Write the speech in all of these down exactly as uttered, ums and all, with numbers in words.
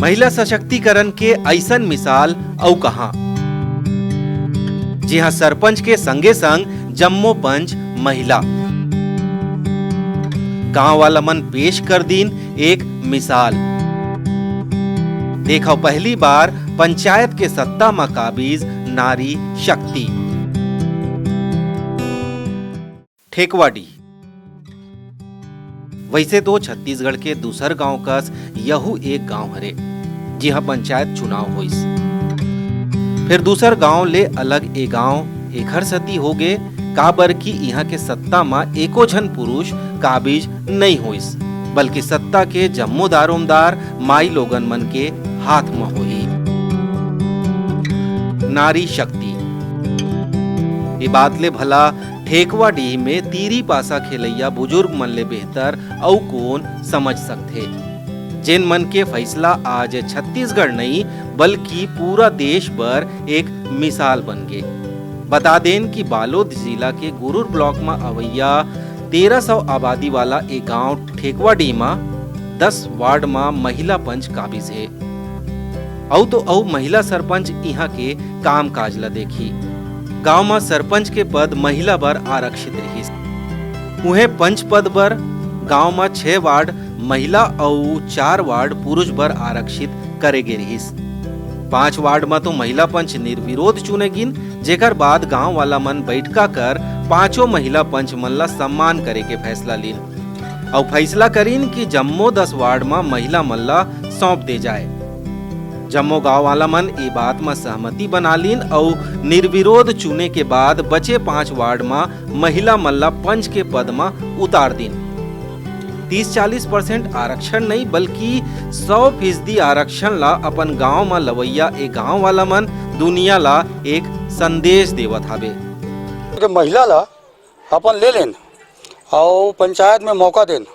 महिला सशक्तिकरण के अइसन मिसाल अउ कहां, जिहां सरपंच के संगे संग जम्मो पंच महिला। गांव वाला मन पेश कर दीन एक मिसाल। देखव, पहली बार पंचायत के सत्ता म काबिज नारी शक्ति। ठेकवाडीह। वैसे तो छत्तीसगढ़ के दूसर गांव कस यहू एक गांव हरे, जिहां पंचायत चुनाव होइस। फिर दूसर गांव ले अलग ए गांव एखर सेती होगे, काबर कि इहां के सत्ता म एको झन पुरुष काबिज नइ होइस, बल्कि सत्ता के जम्मो दारोमदार माई लोगन मन के हाथ म होही। नारी शक्ति। ए बात ले भला ठेकवाडीह में तीरी पासा खेलइया बुजुर्ग मन ले बेहतर अउ कोन समझ सकथे, जेन मन के फैसला आज छत्तीसगढ़ नइ, बल्कि पूरा देश बर एक मिसाल बन गे। बता देन कि बालोद जिला के गुरूर ब्लॉक म अवइया तेरह सौ आबादी वाला ए गांव ठेकवाडीह म दस वार्ड म महिला पंच काबिज हे। अउ तो अउ महिला सरपंच इहां के कामकाज ल देखी। गांव म सरपंच के पद महिला बर आरक्षित रिहिस। उहें पंच पद बर गांव म छह वार्ड महिला अउ चार वार्ड पुरुष बर आरक्षित करे गे रिहिस। पांच वार्ड म तो महिला पंच निर्विरोध चुने गिन, जेकर बाद गांव वाला मन बैठका कर पांचों महिला पंच मन ला सम्मान करे के फैसला लीन। अउ फैसला करिन कि जम्मो दस वार्ड म महिला मन ला सौंप दे जाए। जम्मो गांव वाला मन ए बात म सहमति बना लीन अउ निर्विरोध चुने के बाद बचे पांच वार्ड म महिला मन ला पंच के पद म उतार दीन। तीस चालीस परसेंट आरक्षण नहीं, बल्कि सौ फीसदी आरक्षण ला अपन गांव म लवैया ए गांव वाला मन दुनिया ला एक संदेश देवत हावे। के महिला ला अपन ले लेन अउ पंचायत में मौका देन।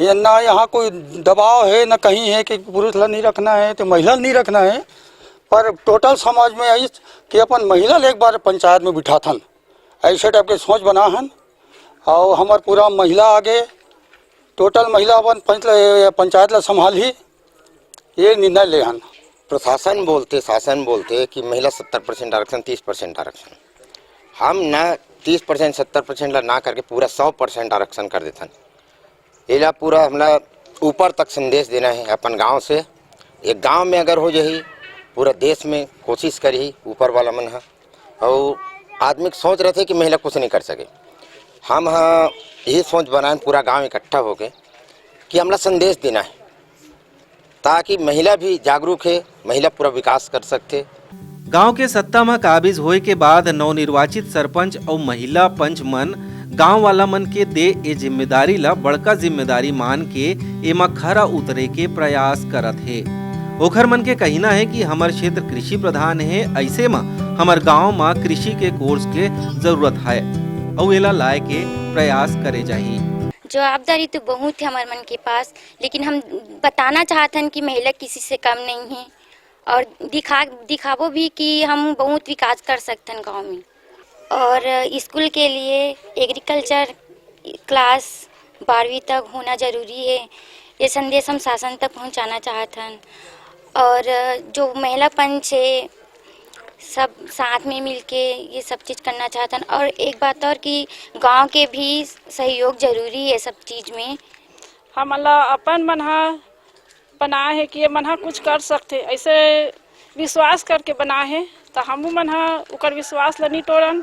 ये ना यहाँ कोई दबाव है, ना कहीं है कि पुरुष ला नहीं रखना है तो महिला ला नहीं रखना है, पर टोटल समाज में आई कि अपन महिला ला एक बार पंचायत में बिठाथन, ऐसे टाइप के सोच बना हन। और हमार पूरा महिला आगे, टोटल महिला अपन पंच ला, पंचायत ला संभालही, ये निर्णय ले हन। प्रशासन बोलते, शासन बोलते कि महिला सत्तर परसेंट आरक्षण, तीस परसेंट आरक्षण। हम ना तीस परसेंट, सत्तर परसेंट ला ना करके पूरा सौ परसेंट आरक्षण कर देथन। एला पूरा हमला ऊपर तक संदेश देना है अपन गांव से। एक गांव में अगर हो जाही, पूरा देश में कोशिश करही ऊपर वाला मन ह। अउ आदमी के सोच रहिथे कि महिला कुछ नहीं कर सके। हम ह यही सोच बनाए पूरा गांव इकट्ठा होके कि हमला संदेश देना है, ताकि महिला भी जागरूक हे, महिला पूरा विकास कर सकथे। गांव के सत्ता म काबिज होए के बाद नवनिर्वाचित सरपंच अउ महिला पंच मन गांव वाला मन के दे ए जिम्मेदारी ला बड़का जिम्मेदारी मान के एमा खरा उतरे के प्रयास करत हे। ओखर मन के कहिना हे कि हमर क्षेत्र कृषि प्रधान हे, अइसे म हमर गांव म कृषि के कोर्स के जरूरत हे अउ एला लाए के प्रयास करे जाही। जवाबदारी तो बहुत है हमारे मन के पास, लेकिन हम बताना चाहत हन कि महिला किसी से कम नहीं है और दिखा दिखाबो भी कि हम बहुत विकास कर सकथन गांव में। और स्कूल के लिए एग्रीकल्चर क्लास बारहवीं तक होना जरूरी है, ये संदेश हम शासन तक पहुंचाना चाहत हन। और जो महिला पंच है, सब साथ में मिलके ये सब चीज़ करना चाहत हन। और एक बात और कि गांव के भी सहयोग जरूरी है सब चीज़ में। हमन ला अपन मन ह बनाए हे कि ये मन ह कुछ कर सकथे, ऐसे विश्वास करके बनाए हे, त हमू मन ह ओकर विश्वास ला नी टोरन।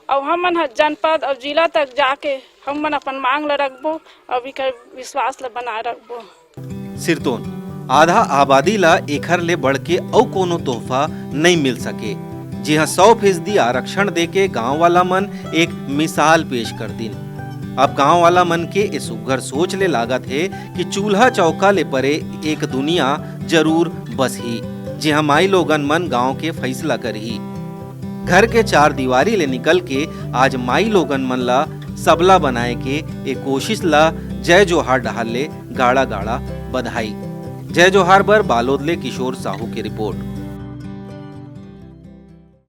अउ हमन ह जनपद अउ जिला तक जाके हमन अपन मांग ला रखबो अउ एकर विश्वास ला बनाए रखबो। सिरतोन, आधा आबादी ला एखर ले बढ़ के अउ कोनो तोहफा नइ मिल सके, जिहां सौ फीसदी आरक्षण देके गांव वाला मन एक मिसाल पेश कर दिन। अब गांव वाला मन के ए सुग्घर सोच ले लागत हे कि चूल्हा चौका ले परे एक दुनिया जरूर बसही, जिहां माई लोगन मन गांव के फैसला करही। घर के चार दीवारी ले निकल के आज माई लोगन मन ला सबला बनाए के ए कोशिश ला जय जोहार डहार ले गाड़ा गाड़ा बधाई। जय जोहार बर बालोद ले किशोर साहू के रिपोर्ट।